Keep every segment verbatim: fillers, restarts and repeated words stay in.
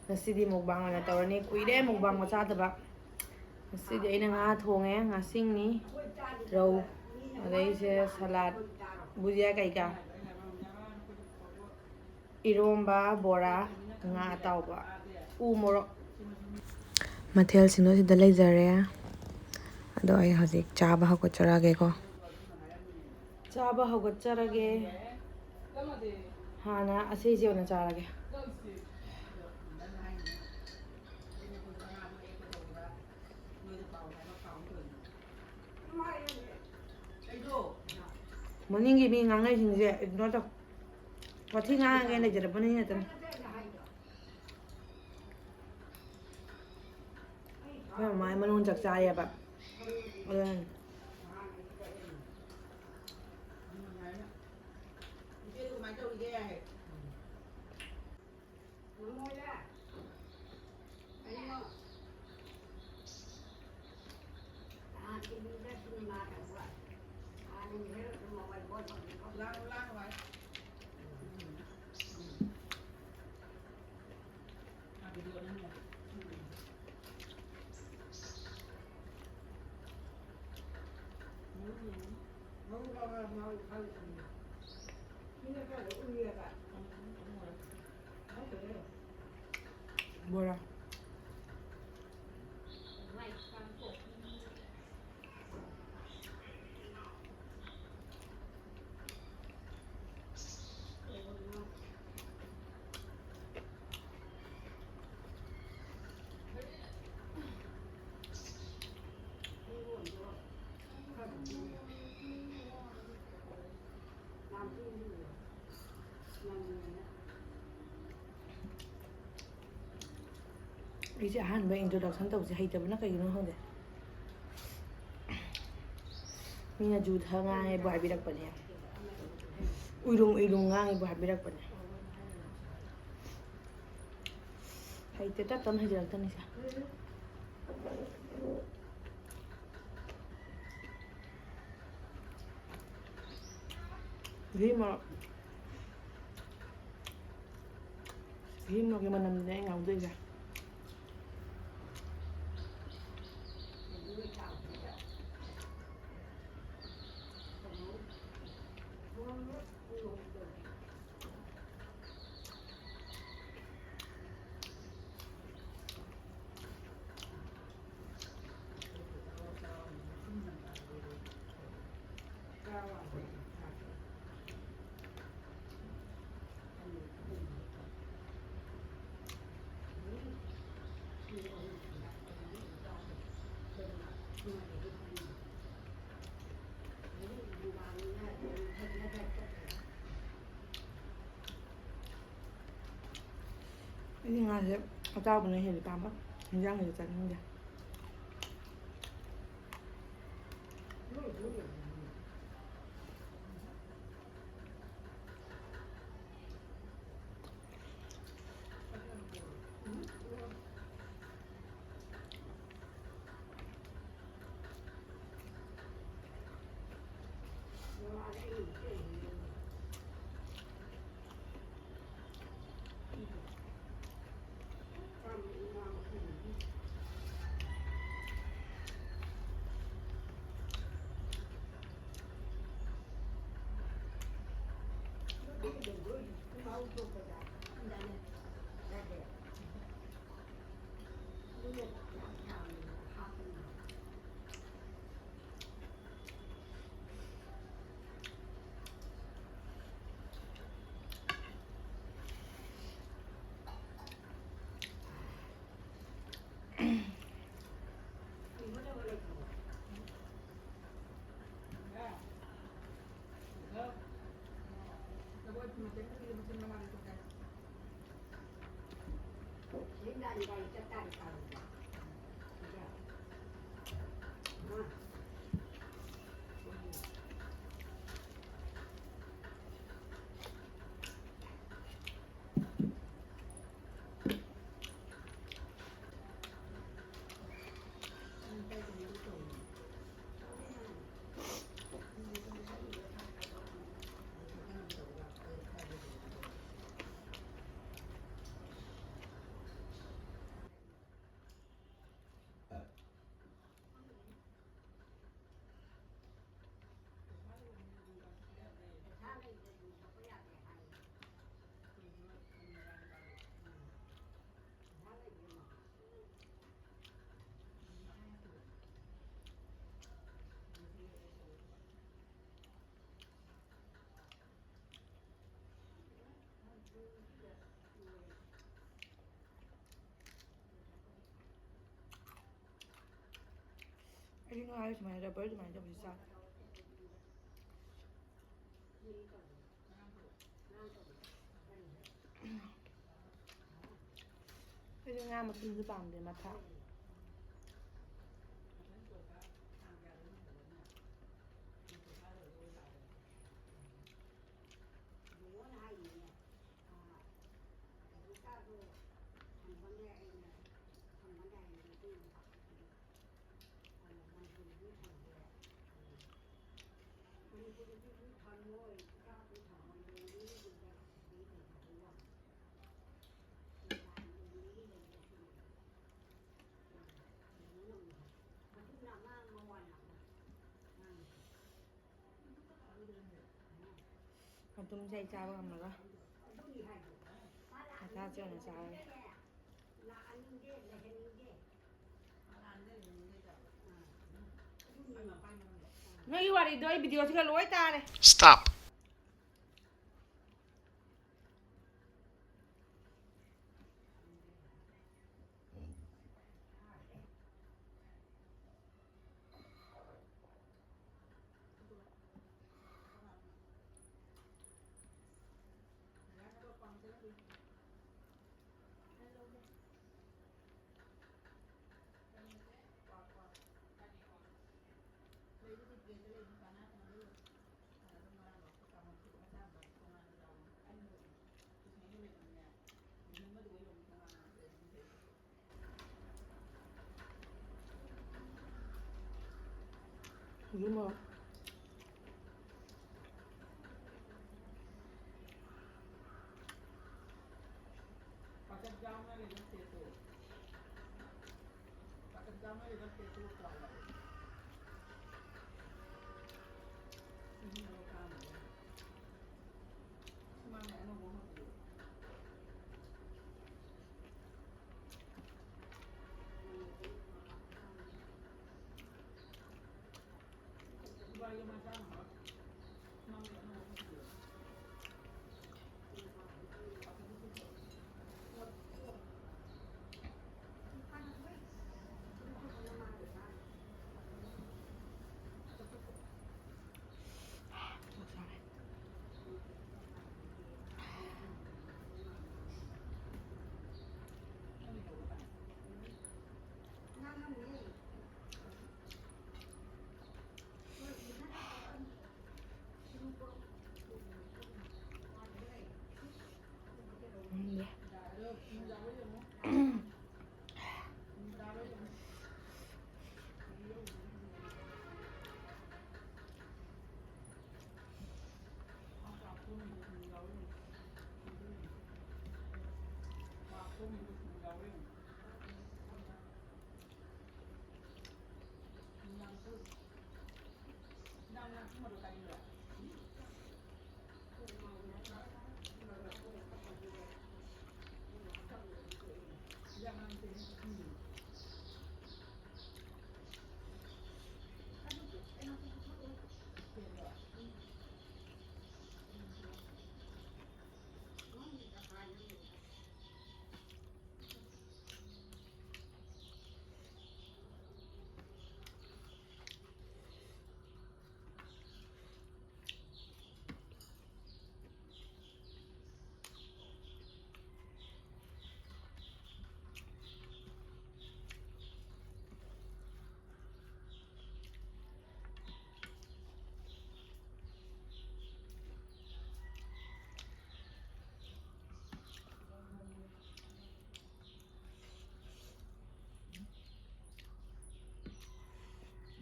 ꯉꯁꯤꯗꯤ mukbang ꯑꯣꯏꯅ ꯇꯧꯔꯅꯤ꯫ ꯀꯨꯏꯔꯦ mukbang ꯆꯥꯗꯕ꯫ ꯉꯁꯤꯗꯤ ꯑꯩꯅ ꯉꯥ ꯊꯣꯡꯉꯦ, ꯉꯥꯁꯤꯡꯅꯤ, ꯔꯧ, ꯑꯗꯩꯁꯦ salad, ꯕꯨꯖꯤꯌꯥ ꯀꯩꯀꯥ, ꯏꯔꯣꯝꯕ, ꯕꯣꯔꯥ, ꯉꯥ ꯑꯇꯥꯎꯕ, ꯎ ꯃꯣꯔꯣꯛ꯫ ꯃꯊꯦꯜꯁꯤꯡꯗꯣ ꯁꯤꯗ ꯂꯩꯖꯔꯦ꯫ ꯑꯗꯣ ꯑꯩ ꯍꯧꯖꯤꯛ ꯆꯥꯕ ꯍꯧꯒꯠꯆꯔꯛꯑꯒꯦꯀꯣ꯫ ꯆꯥꯕ ꯍꯧꯒꯠꯆꯔꯒꯦ꯫ ꯍꯥꯟꯅ ꯑꯁꯤꯁꯦ ꯑꯣꯏꯅ ꯆꯥꯔꯒꯦ꯫ ꯃꯅꯤꯡꯒꯤ ꯃꯤ ꯉꯥꯡꯅꯩꯁꯤꯡꯁꯦ ignore ꯇꯧ꯫ ꯋꯥꯊꯤ ꯉꯥꯡꯉꯒꯦꯅ ꯂꯩꯖꯔꯛꯄꯅꯤ ꯅꯠꯇꯅ꯫ ꯑꯩꯈꯣꯏ ꯃꯃꯥꯏ ꯃꯅꯨꯡ ꯆꯥꯛ ꯆꯥꯔꯦꯕ꯫ ꯑꯗꯨꯅ ꯕꯣꯔꯥ꯫ ꯑꯩꯁꯦ ꯑꯍꯥꯟꯕ introduction ꯇꯧꯕꯁꯦ ꯍꯩꯇꯕꯅ ꯀꯩꯒꯤꯅꯣ ꯈꯪꯗꯦ꯫ ꯃꯤꯅ ꯖꯨ ꯊꯛ ꯉꯥꯡꯉꯦꯕꯨ ꯍꯥꯏꯕꯤꯔꯛꯄꯅꯦ꯫ ꯎꯏꯔꯨꯝ ꯎꯏꯔꯨꯝ ꯉꯥꯡꯉꯦꯕꯨ ꯍꯥꯏꯕꯤꯔꯛꯄꯅꯦ꯫ ꯍꯩꯇꯦ, ꯇꯞ ꯇꯞꯅ ꯍꯩꯖꯔꯛꯇꯅꯤꯁꯦ꯫ ꯘꯤ ꯃꯣꯔꯣꯛ꯫ ꯆꯍꯤ ꯃꯅꯝꯒꯤ ꯃꯅꯝꯗꯨꯅꯦ ꯑꯩ ꯉꯥꯎꯖꯩꯁꯦ꯫ ꯑꯩꯗꯤ ꯉꯥꯁꯦ ꯑꯇꯥꯎꯕꯅ ꯍꯦꯟꯅ ꯄꯥꯝꯕ, ꯍꯤꯟꯖꯥꯡꯁꯦ ꯆꯥꯅꯤꯡꯗꯦ꯫ ꯉꯥ ꯁꯨꯃꯥꯏꯅ ꯔꯕꯔ ꯑꯗꯨꯃꯥꯏꯅ ꯇꯧꯕꯁꯦ ꯆꯥ꯫ ꯑꯩꯗꯤ ꯉꯥ ꯃꯇꯨꯝꯁꯨ ꯄꯥꯝꯗꯦ, ꯃꯊꯥ꯫ ꯑꯗꯨꯝꯁꯦ ꯑꯩ ꯆꯥꯕ ꯉꯝꯃꯔꯣꯏ꯫ ꯃꯊꯥꯁꯦ ꯑꯣꯏꯅ ꯆꯥꯔꯒꯦ꯫ ꯅꯣꯏꯒꯤ ꯋꯥꯔꯤꯗꯣ ꯑꯩ ꯚꯤꯗꯤꯑꯣꯁꯤꯒ ꯂꯣꯏ ꯇꯥꯔꯦ꯫ Stop.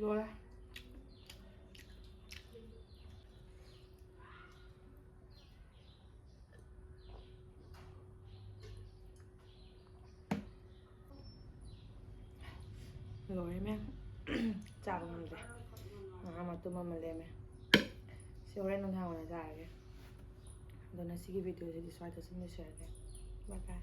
ꯂꯣꯏꯔꯦ꯫ ꯂꯣꯏꯔꯦ ꯃꯌꯥꯝ꯫ ꯆꯥꯕ ꯉꯝꯗ꯭ꯔꯦ꯫ ꯉꯥ ꯃꯇꯨꯝ ꯑꯃ ꯂꯦꯝꯃꯦ꯫ ꯁꯤ ꯍꯣꯔꯦꯟ ꯅꯨꯡꯗꯥꯡ ꯑꯣꯏꯅ ꯆꯥꯔꯒꯦ꯫ ꯑꯗꯣ ꯉꯁꯤꯒꯤ ꯚꯤꯗꯤꯑꯣꯁꯤꯗꯤ ꯁ꯭ꯋꯥꯏꯗ ꯁꯨꯝ ꯂꯣꯏꯁꯤꯜꯂꯒꯦ꯫ ꯕꯥꯏ ꯕꯥꯏ꯫